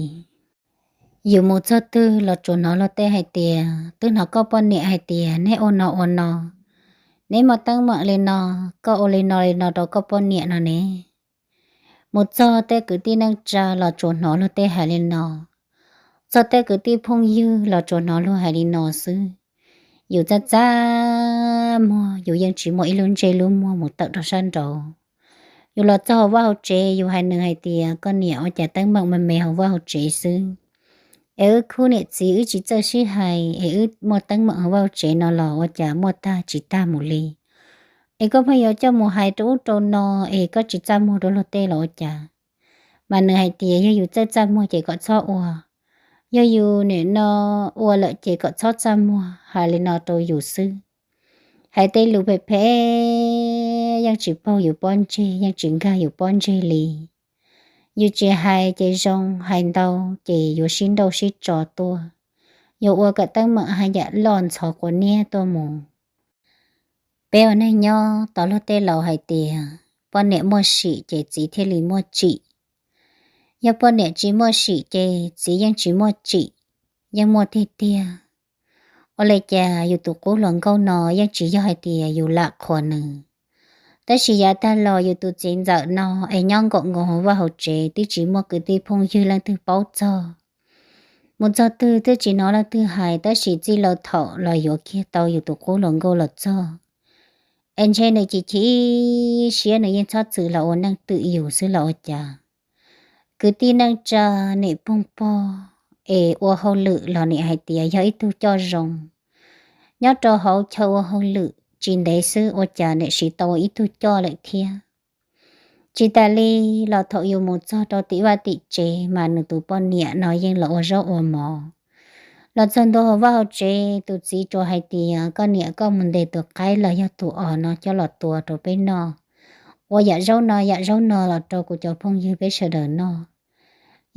Yus mus txog twg los tsuas hnov luag tej hais tias, twb hnov koj poj niam hais tias neb ua no ua no, neb muaj teeb meem li no, koj ua li no li no rau koj poj niam no ne. Mus txog tej kwv tij neej tsa los tsuas hnov luag tej hais li no, txog tej kwv tij phooj ywg los tsuas hnov luag hais li no xwb. Yus txaj txaj muag, yus yeej tsis muaj ib lub ntsej lub muag mus tawm rau sab nraud. Yus los txog hauv vaj hauv tsev, yus hais nws hais tias koj niam, ua cas teeb meem me me hauv vaj hauv tsev xwb, es wb khub niam txiv wb tsis txawj sib hais es wb muaj teeb meem hauv vaj hauv tsev no los ua cas muaj tag tsis tag mus li. Es koj pheej yuav coj mus hais rau ub rau no, es koj tsis txaj muag rau luag tej los ua cas? Mas nws hais tias yog yus txawj txaj muag ces kom txhob ua, yog yus nim no ua lawm ces kom txhob txaj muag, hais li no rau yus xwb. Hais tej lus phem phem yeej tsis paug yus pob ntseg, yeej tsis nkag yus pob ntseg li. Yus tsis hais ces zoo, hais ntau ces yuav sib nrauj sib tso tuaj, yuav ua kom teeb meem haj yam loj ntxhov quav niab tuaj mus. Peb ua neeg nyob tau luag tej laus hais tias poj niam muaj sim ces txiv thiaj li muaj tsim. Yog poj niam tsis muaj sim ces txiv yeej tsis muaj tsim, yeej muaj tiag tiag. Ua li cas yus tus qub hluas nkauj no yeej tsis yog hais tias yus lam qhuas nws, tab sis yav tag los yus tus txiv ntxawm no es nyob nkaum nkaus hauv vaj hauv tsev twb tsis muaj kwv tij phooj ywg leej twg paub txog. Mus txog twg twb tsis hnov leej twg hais, tab sis txij laug thaum los yuav kiag tau yus tus qub hluas nkauj los txog, es ntshe nws chim chim siab, nws yeej txhob txwm los ua neej twm yus xwb los ua cas. Kwv tij neej tsa, nim poog pog es ua hauj lwm los nim hais tias yog ib tug coj zoo. Nyob rau hauv chaw ua hauj lwm tsis ntev xwb ua cas nim siv tau ua ib tug coj lawm thiab. Tsis tas li los thaum yus mus txog rau tim vaj tim tsev mas nws tus poj niam no yeej los ua zaub ua mov. Los txog ntua hauv vaj hauv tsev, tus txiv tsuas hais tias koj niam, koj mus ntes tus qaib los yog tus os no coj los tua rau peb noj, ua yam zaub no yam zaub no los rau kuv cov phooj ywg peb sawv daws noj.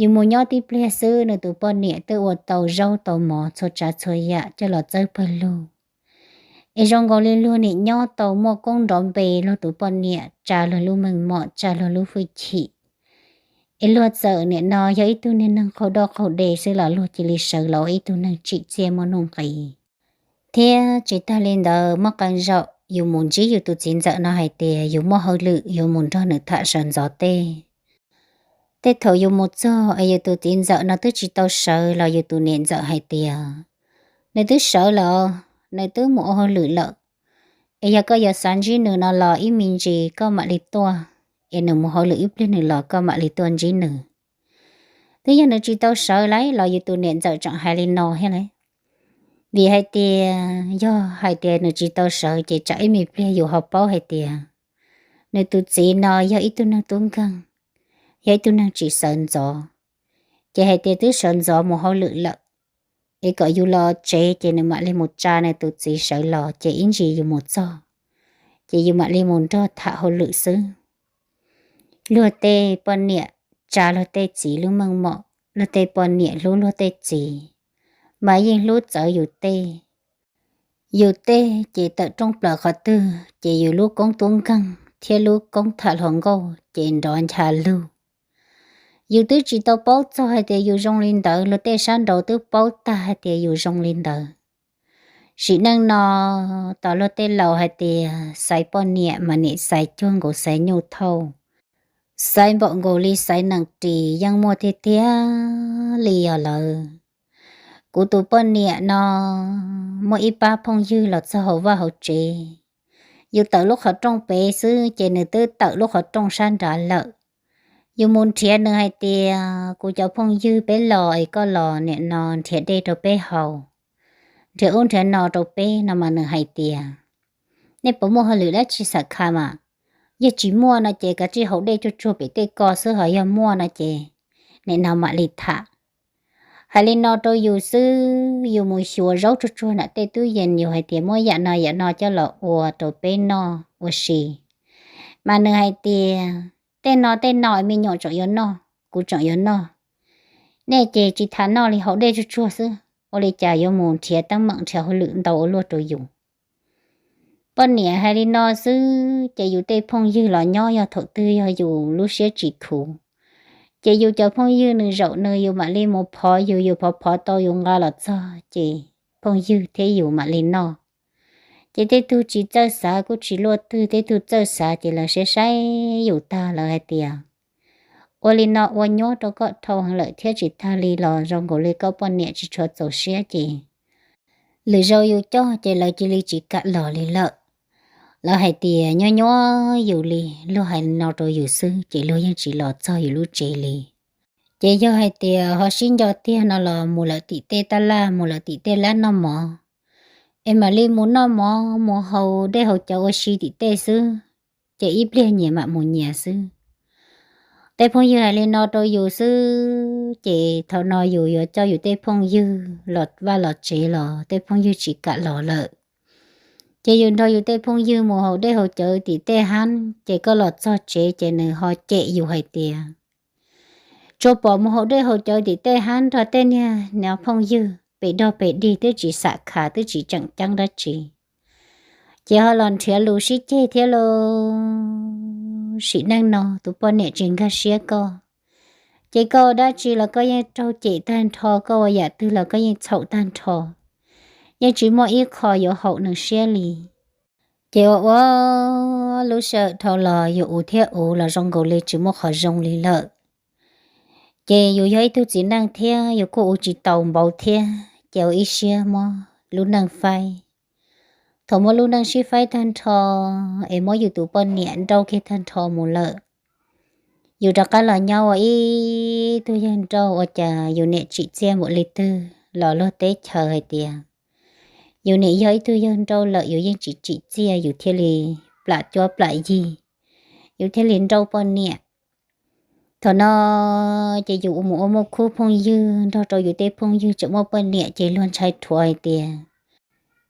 Yus mus nyob tib pliag xwb nws tus poj niam twb ua tau zaub tau mov txhua tsav txhua yam coj los txawb pawg lug. Es zoo nkaus li luag nim nyob tau muaj koob nrov npe luag tus poj niam, tsa luag lub meej mom, tsa luag lub hwj chim. Es luag txawm nim no yog ib tug niag neeg qaug doj qaug de xwb los luag cia li sawv los ua ib tug neeg tsim txiaj muaj nuj nqis. Thiab tsis tag li ntawd, muaj qee zaum yus mus ntsib yus tus txiv ntxawm no hais tias yus muaj hauj lwm yuav mus nrog nws tham sawv ntxov tej, Tej thaum yus mus txog es yus tus txiv ntxawm no twb tsis tau sawv los yus tus niam ntxawm hais tias, nws twb sawv lawm, nws twb mus ua hauj lwm lawm, es yog koj yuav xav ntsib nws no los ib me ntsis koj mam li tuaj, es nws mus hauj lwm ib pliag nws los koj mam li tuaj ntsib nws. Twb yog nws tsis tau sawv lawm los yus tus niam ntxawm tseem hais li no thiab lawm. Vim hais tias yog hais tias nws tsis tau sawv ces tsam ib me pliag yus ho paub hais tias nws tus txiv no yog ib tug neeg tub nkeeg, yog ib tug neeg tsis sawv ntxov, ces hais tias twb sawv ntxov mus hauj lwm lawm, es kom yus los tsev ces nws mam li mus tsa nws tus txiv sawv los ces ib ntsis yus mus txog, ces yus mam li mus nrog tham hauj lwm xwb. Luag tej poj niam tsa luag tej txiv lub meej mom, luag tej poj niam hlub luag tej txiv, mas yeej hlub txawv yus tej. Yus tej ces tawm rooj plaws qhov twg ces yus lub koob tub nkeeg thiab lub koob tham hluas nkauj ces nrov ncha lug. Yus twb tsis tau paub txog hais tias yus zoo li ntawd, luag tej sab nraud twb paub tag hais tias yus zoo li ntawd. Sim neej no, tos luag tej laus hais tias xaiv poj niam mas nim xaiv cuag nkaus xaiv nyuj thauj, xaiv npaum nkaus li xaiv nees ris yeej muaj tiag tiag li os lawm. Kuv tus poj niam no muaj ib pab phooj ywg los txog hauv vaj hauv tsev. Yus tawm lub qhov rooj pem xwb ces nws twb tawm lub qhov rooj sab nrad lawm. Yus mus nrhiav nws hais tias, kuv cov phooj ywg peb los es koj los nim no nrhiav dej rau peb haus, nrhiav ub nrhiav no rau peb no mas nws hais tias, nej puas muaj hauj lwm dab tsi xam kha mas? Yog tsis muaj no ces kav tsij haus dej tsuag tsuag pem tej ko xwb, ho yog muaj no ces nim no mam li tham. Hais li no rau yus xwb, yus mus xyuas zaub tsuag tsuag nram tej tub yees, yus hais tias muab yam no yam no coj los ua rau peb noj ua si. Mas nws hais tias, tej no tej no me nyuam tseem yuav noj, kuv tseem yuav noj. Nej ces tsis tham noj li, haus dej tsuag tsuag xwb, ua li cas yuav mus nrhiav teeb meem nrhiav hauj lwm ntau ua luaj rau yus. Poj niam hais li no xwb ces yus tej phooj ywg los nyob, yog thaum twg yog yus lub siab tsis khuv ces yus cov phooj ywg nws zaum nws yus mam li mus phov yus, yus phov phov tau yus nqa los txog ces phooj ywg thiab yus mam li noj. Ces tej tug tsis txawj xav kuj tsis luaj twg, tej tug txawj xav ces lawv saib saib yus tag lawv hais tias, ua li no ua nyuab rau koj dhau heev lawm thiab tsis tag li los zoo nkaus li koj poj niam tsis tshua txaus siab ces lwm zaus yus coj ces lawv cia li tsis kam los li lawm. Lawv hais tias nyuab nyuab yus li, luag hais li no rau yus xwb ces luag yeej tsis los txog yus lub tsev li. Ces yog hais tias ho sib nco tiag no los mus lawm tim tej tab laj, mus lawm tim tej lab noj mov, es mam li mus noj mov mus haus dej haus cawv ua si tim tej xwb, ces ib pliag nyias mam mus nyias xwb. Tej phooj ywg hais li no rau yus xwb ces thaum no yus yuav coj yus tej phooj ywg los vaj los tsev los tej phooj ywg tsis kam los lawm. Ces yus nrog yus tej phooj ywg mus haus dej haus cawv tim tej hab, ces koj los txog tsev ces nws ho cem yus hais tias, tsuas pom mus haus dej haus cawv tim tej hab nrog tej niag no phooj ywg pem dog pem dig twb tsis xam khav twb tsis tseem ceeb dab tsi, ces ho los nrhiav lus sib ceg thiab lauj. Sim neej no tus poj niam tsis nkag siab koj, ces koj ua dab tsi los koj yeej raug cem tag nrho, koj ua yam twg los koj yeej txhaum tag nrho, yeej tsis muaj ib qho yuav haum nws siab li. Ces ua ua lub sij hawm dhau los yus ua thiab ua los zoo nkaus li tsis muaj qhov zoo li lawm. Ces yus yog ib tug txiv neej thiab yus kuj ua tsis tau npaum thiab, ces ua ib siab muab lub neej faib. Thaum muab lub neej sib faib tag nrho, es muab yus tus poj niam nrauj kiag tag nrho mus lawm, yus rov qab los nyob ua ib tug yawg nrauj, ua cas yus niam tsim txiaj npaum li twg los luag teb chaws hais tias yus niam yog ib tug yawg nrauj lawm yus yeej tsis tsim txiaj, yus thiaj li plam cuab plam yig, yus thiaj li nrauj poj niam. Thaum no ces yus mus ua muaj khub phooj ywg, nrog rau yus tej phooj ywg tseem muaj poj niam ces luag ntshai rhuav hais tias,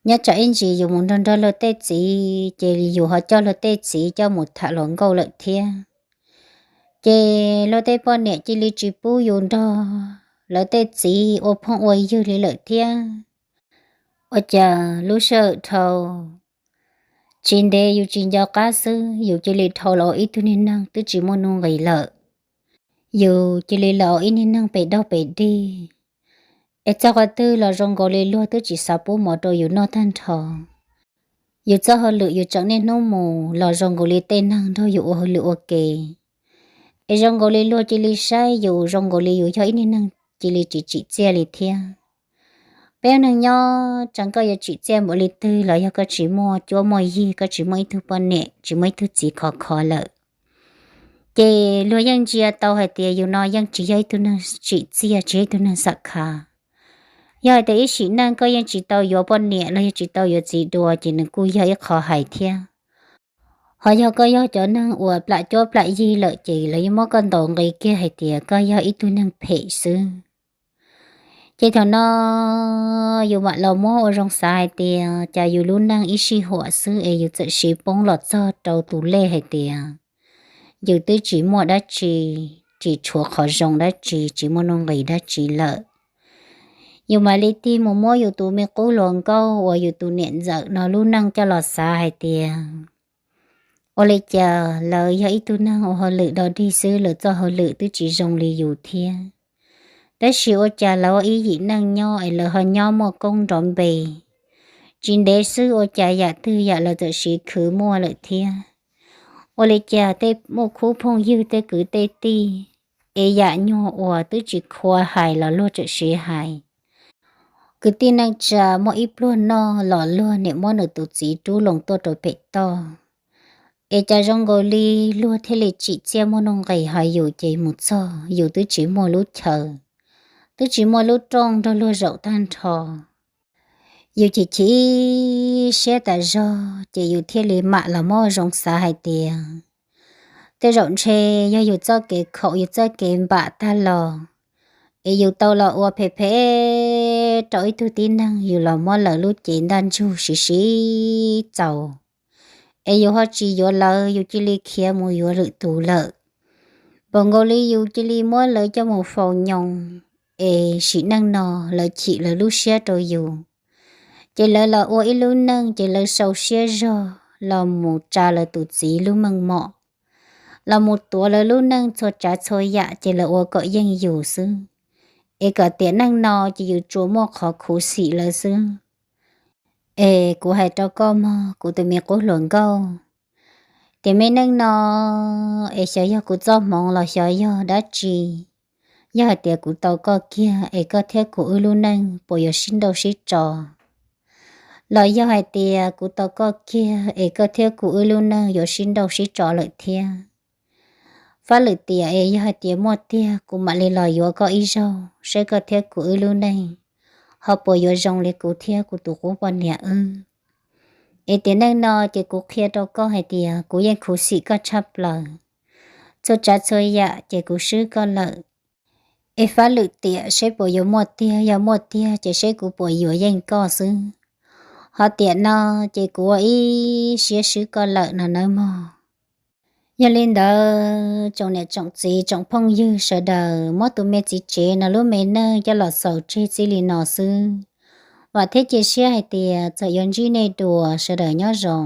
nyob tsam ib ntsis yus mus nrog nrog luag tej txiv ces yus ho coj luag tej txiv coj mus tham hluas nkauj lawm thiab. Ces luag tej poj niam cia li tsis pub yus nrog lawv tej txiv ua phooj ua ywg li lawm thiab. Ua cas lub sij hawm dhau, tsis ntev yus tsis nco qab xwb yus cia li dhau los ua ib tug niag neeg twb tsis muaj nuj nqis lawm. Yus cia li los ua ib niag neeg pem dog pem dig, es txog qhov twg los zoo nkaus li luag twb tsis xav pub mov rau yus noj tag nrho. Yus txoj hauj lwm yus tseem niaj hnub mus los zoo nkaus li tej neeg nrog yus ua hauj lwm ua ke, Es zoo nkaus li luag cia li saib yus zoo nkaus li yus yog ib niag neeg cia li tsis tsim txiaj li thiab. Peb ua neeg nyob tseem koj yuav tsim txiaj npaum li twg los yog koj tsis muaj cuab muaj yig, koj tsis muaj ib tug poj niam, tsis muaj ib tug txiv khov kho lawm, ces luag yeej ntsia tau hais tias yus no yeej tsis yog ib tug neeg tsim txiaj, tsis yog ib tug neeg xam khav. Yog hais tias ib sim neej koj yeej tsis tau yuav poj niam los yog tsis tau yuav txiv dua ces nws kuj yog ib qho hais thiab. Ho yog koj yog cov neeg uas plam cuab plam yig lawm ces lawv yeej muab koj ntaus nqi kiag hais tias koj yog ib tug neeg phem xwb. Ces thaum no yus mam los muab ua zoo xav hais tias cas yus lub neej ib sij huam xwb es yus txawm siv poob los txog rau tus lej hais tias yus twb tsis muaj dab tsi, tsis tshuav qhov zoo dab tsi, tsis muaj nuj nqis dab tsi lawm. Yus mam li tig mus muab yus tus me qub hluas nkauj uas yus tus niam ntxawm no lub neej coj los xav hais tias ua li cas lawv yog ib tug neeg ua hauj lwm dog dig xwb, lawv txoj hauj lwm twb tsis zoo li yus thiab. Tab sis ua cas lawv ua ib yim neej nyob es lawv ho nyob muaj koob nrov npe, tsis ntev xwb ua cas yam twg yam lawv txawm siv khwv muaj lawm thiab. Ua li cas tej muaj khub phooj ywg tej kwv tej tij, es yam nyuag uas twb tsis khuav hais los luag txawm siv hais. Kwv tij neej tsa muaj ib pluag noj los luag niam muab nws tus txiv rub loo tuaj rau pem toj. Es cas zoo nkaus li luag thiaj li tsim txiaj muaj nuj nqis, ho yus ces mus txog yus twb tsis muaj lub chaw, twb tsis muaj lub rooj nrog luag zaum tag nrho. Yus chim chim siab tas zog ces yus thiaj li mam los muab zoo xav hais tias tej zaum ntshe yog yus txoj kev khaum yus txoj kev npam tag los, es yus tau los ua phem phem rau ib tug tib neeg, yus los muab lawv lub cev ntaj ntsug siv siv txaus, es yus ho tsis yuav lawv, yus cia li khiav mus yuav lwm tus lawm. Npaum nkaus li yus cia li muab lawv coj mus faus nyoos, es sim neej no lawv chim lawv lub siab rau yus, ces lawv los ua ib lub neej ces lawv sau siab zog los mus tsa lawv tus txiv lub meej mom, los mus tuav lawv lub neej txhua tsav txhua yam ces lawv ua kom yeej yus xwb. Es kom tiam neej no ces yus tsuas muaj qhov khuv xim lawv xwb. Es kuv hais rau koj mog kuv tus me qub hluas nkauj, tiam me neej no es xyov yog kuv txoj hmoov los xyov yog dab tsi. Yog hais tias kuv tau koj kiag es koj thiab kuv wb lub neej puas yuav sib nrauj sib tso? Los yog hais tias kuv tau koj kiag es koj thiab kuv wb lub neej yuav sib nrauj sib tso lawm thiab? Fab lwm tiam es yog hais tias muaj tiag kuv mam li los yuav koj ib zaug saib koj thiab kuv wb lub neej ho puas yuav zoo li kuv thiab kuv tus qub poj niam wb. Es tiam neej no ces kuv qhia rau koj hais tias kuv yeej khuv xim koj tshaj plaws. Txhua tsav txhua yam ces kuv swb koj lawm. Es fab lwm tiam seb puas yuav muaj tiag, yog muaj tiag ces seb kuv puas yuav yeej koj xwb. Ho tiam no ces kuv ua ib siab swb koj lawm no nawb mog. Yog li ntawd tsoom niam tsoom txiv tsoom phooj ywg sawv daws, muab tus me txiv tsev no lub me neej coj los xaus tseg txij li no xwb. Vam thiab cia siab hais tias txawm yuav ntsib nej dua, sawv daws nyob zoo.